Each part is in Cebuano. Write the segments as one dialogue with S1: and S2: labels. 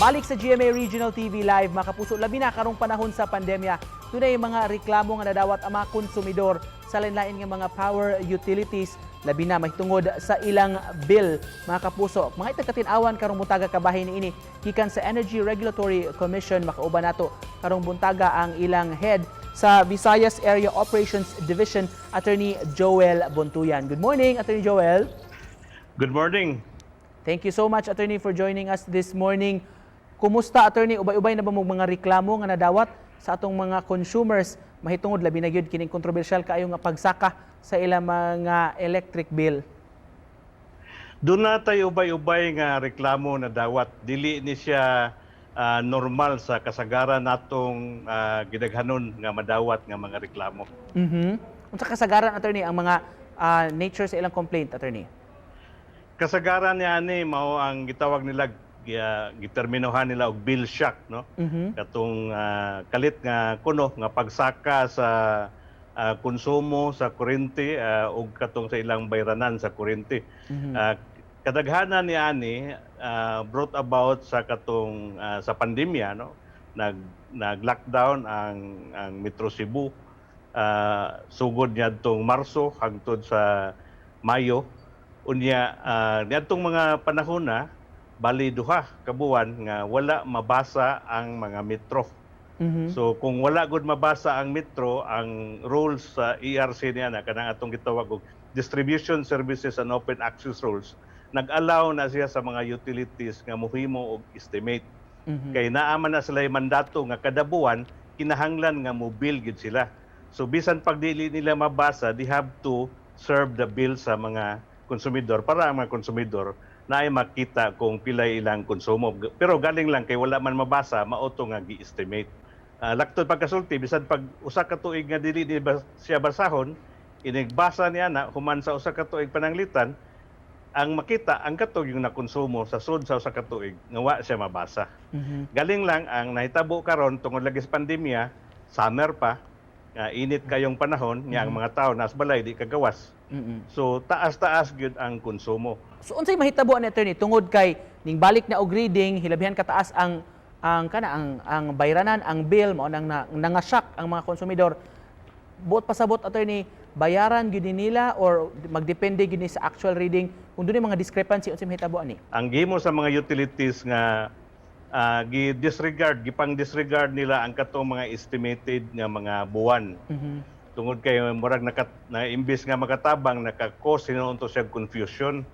S1: Balik sa GMA Regional TV Live, mga kapuso, labi na karong panahon sa pandemya. Dunay mga reklamo nga nadawat ang mga konsumidor sa lain-lain nga mga power utilities, labi na mahitungod sa ilang bill, mga kapuso. Mga itagkatin-awan karong buntaga kabahin niini gikan sa Energy Regulatory Commission. Makauban nato karong buntaga ang ilang head sa Visayas Area Operations Division, Attorney Joel Bontuyan. Good morning, Attorney Joel.
S2: Good morning.
S1: Thank you so much, Attorney, for joining us this morning. Kumusta, Attorney? Ubay-ubay na ba mo mga reklamo nga nadawat sa atong mga consumers mahitungod labi na gyud kining kontrobersyal kaayo nga pagsaka sa ilang mga electric bill?
S2: Duna tay ubay-ubay nga reklamo na dawat. Dili ni siya normal sa kasagaran natong gidaghanon nga madawat nga mga reklamo.
S1: Unsa kasagaran, Attorney, ang mga nature sa ilang complaint, Attorney?
S2: Kasagaran niya ani mao ang gitawag nila, giterminohan nila og bill shock, no? Katong kalit nga kuno nga pagsaka sa konsumo sa kuryente ug katong sa ilang bayranan sa kuryente. Kadaghanan ni ani brought about sa katong sa pandemya, no? Nag nag-lockdown ang Metro Cebu sugod niadtong Marso hangtod sa Mayo. Unya niadtong mga panahon na bali 2 ka buwan nga wala mabasa ang mga metro. So kung wala gud mabasa ang metro, ang rules sa ERC niya na kanang atong gitawag og Distribution Services and Open Access Rules, nag-allow na siya sa mga utilities nga mohimo og estimate. Kay naa man na sila mandato nga kada buwan kinahanglan nga mo-bill gid sila. So bisan pag dili nila mabasa, they have to serve the bill sa mga konsumidor para ang mga konsumidor na ay makita kung pilay ilang konsumo. Pero galing lang kay wala man mabasa, mao to nga gi-estimate. Laktod pagkasulti, bisan pag 1 ka tuig nga dili ni siya basahon, inigbasa niya na human sa 1 ka tuig pananglitan, ang makita ang katong yung nakonsumo sa sud sa 1 ka tuig nga wa siya mabasa. Galing lang ang nahitabo karon tungod lagi sa pandemya, summer pa, nga init kayong panahon, nya ang mga tao nas balay, di kagawas. So taas-taas gyud ang konsumo.
S1: So unsay mahitabo ani, Attorney, tungod kay ning balik na og reading, hilabihan kataas ang kana ang bayranan, ang bill, mao nang nangashock ang mga konsumidor? Buot pasabot, Attorney, bayaran gyud ni nila or magdepende gyud ni sa actual reading? Kung dunay mga discrepancy, unsay mahitabo ani?
S2: Ang gihimo sa mga utilities nga gi-disregard, gipang-disregard nila ang katong mga estimated nga mga buwan. Tungod kay murag na imbis nga makatabang, naka-cause hinuon to siya confusion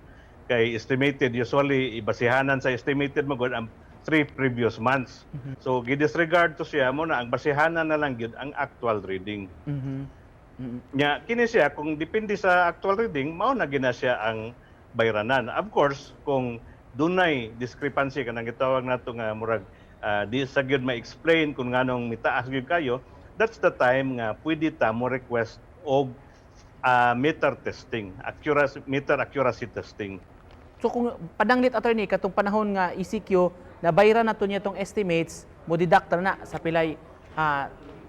S2: kay estimated, usually ibasihanan sa estimated magod ang 3 previous months. So gi-disregard to siya mo na ang basihanan na lang gyud ang actual reading. Nya kini siya kung depende sa actual reading, mao na gina siya ang bayranan. Of course, kung dunay discrepancy, kanang gitawag nato nga murag di sa gyud ma-explain kung nganong mitaas gyud kayo, that's the time nga pwede ta mo request og meter testing, accuracy meter accuracy testing.
S1: So kung pananglit, Attorney, katong panahon nga ECQ na bayran nato niya tong estimates, mo deduct na sa pilay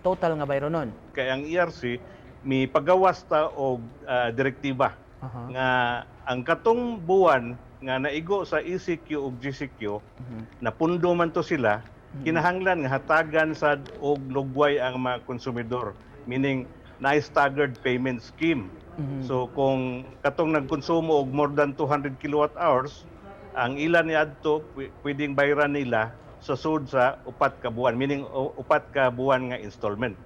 S1: total nga bayronon.
S2: Kay ang ERC mi pagawas ta og direktiba nga ang katong buwan nga naigo sa ECQ ug GCQ, na pundo man to sila, kinahanglan nga hatagan sad og lugway ang mga konsumidor, meaning na staggered payment scheme. So kung katong nagkonsumo og more than 200 kilowatt hours, ang ilan ni adto pwedeng bayaran nila sa sud sa 4 ka buwan, meaning 4 ka buwan nga installment.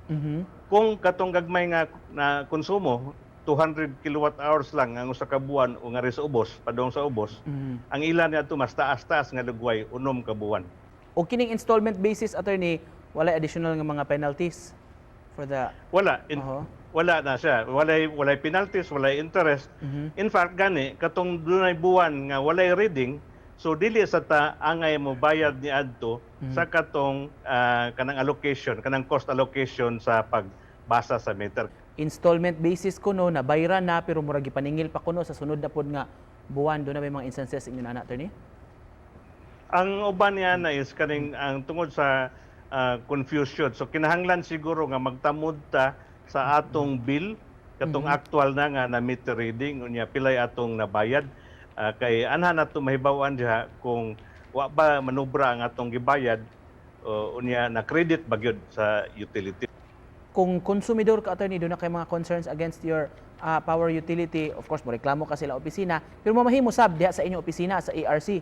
S2: Kung katong gagmay nga na konsumo, 200 kilowatt hours lang ang 1 ka buwan o nga rin sa ubos, padong sa ubos, ang ilan niadto mas taas-taas nga lugway, 6 ka buwan.
S1: O kining installment basis, Attorney, wala additional nga mga penalties for the
S2: Wala wala na siya, walay penalties, walay interest. In fact gani katong dunay buwan nga walay reading, so dili sa ta angay mo bayad ni adto sa katong kanang allocation, kanang cost allocation sa pagbasa sa meter.
S1: Installment basis kuno, na bayran na pero murag gipaningil pa kuno sa sunod na pod nga buwan. Duna may mga instances inyo na, Attorney?
S2: Ang uban niya na is kaning ang tungod sa confusion. So kinahanglan siguro nga magtamod ta sa atong bill katong actual na nga na meter reading, unya pilay atong nabayad. Kay anha nato mahibaw-an diha kung Wa ba manubra ang atong gibayad o unya na credit ba gyud sa utility.
S1: Kung konsumidor ka, attorney, duna kay mga concerns against your power utility, of course, moreklamo ka sila opisina, pero mamahimo sab diha sa inyong opisina sa ERC.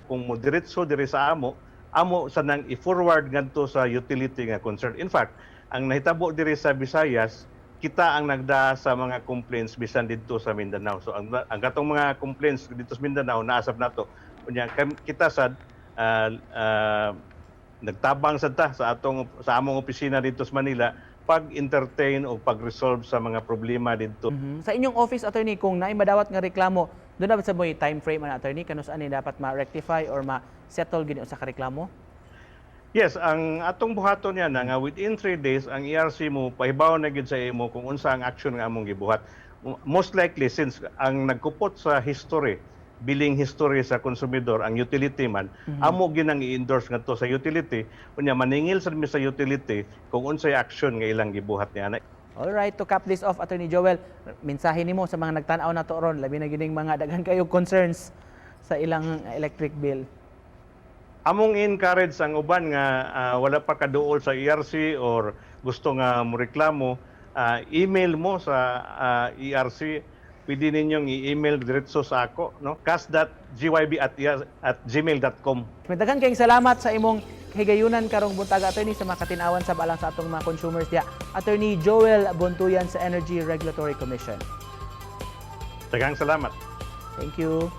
S2: Kung mo diretso diri sa amo, amo sa nang i-forward ngadto sa utility nga concern. In fact, ang nahitabo diri sa Visayas, kita ang nagdaa sa mga complaints bisan didto sa Mindanao. So ang katong mga complaints didto sa Mindanao naasab nato. Unya kita sad nagtabang sad ta sa among opisina didto sa Manila pag-entertain o pag-resolve sa mga problema didto.
S1: Sa inyong office, attorney, kung naay madawat nga reklamo, duna ba sa moy time frame ana, attorney, kanus ani dapat ma-rectify or ma-settle gini usa ka reklamo?
S2: Yes, ang atong buhaton niya na nga within 3 days ang ERC mo pahibaw na gyud sa imo kung unsa ang action nga among gibuhat. Most likely, since ang nagkupot sa history, billing history sa konsumidor ang utility man, amo ginang i-endorse ngadto sa utility, unya maningil sad mi sa utility kung unsay action nga ilang gibuhat niya na.
S1: All right, to cap this off, Attorney Joel, mensahe nimo sa mga nagtan-aw nato ron, labi na gining mga daghan kayo concerns sa ilang electric bill.
S2: Among encourage ang uban nga wala pa kaduol sa ERC or gusto nga moreklamo, email mo sa ERC. Pwede ninyong i-email diretso sa ako, no, cas.gyb@gmail.com.
S1: Daghan kayong salamat sa imong higayunan karong buntag, attorney, sa mga katinawan sa balang sa atong mga consumers diha. Attorney Joel Bontuyan sa Energy Regulatory Commission.
S2: Daghang salamat.
S1: Thank you.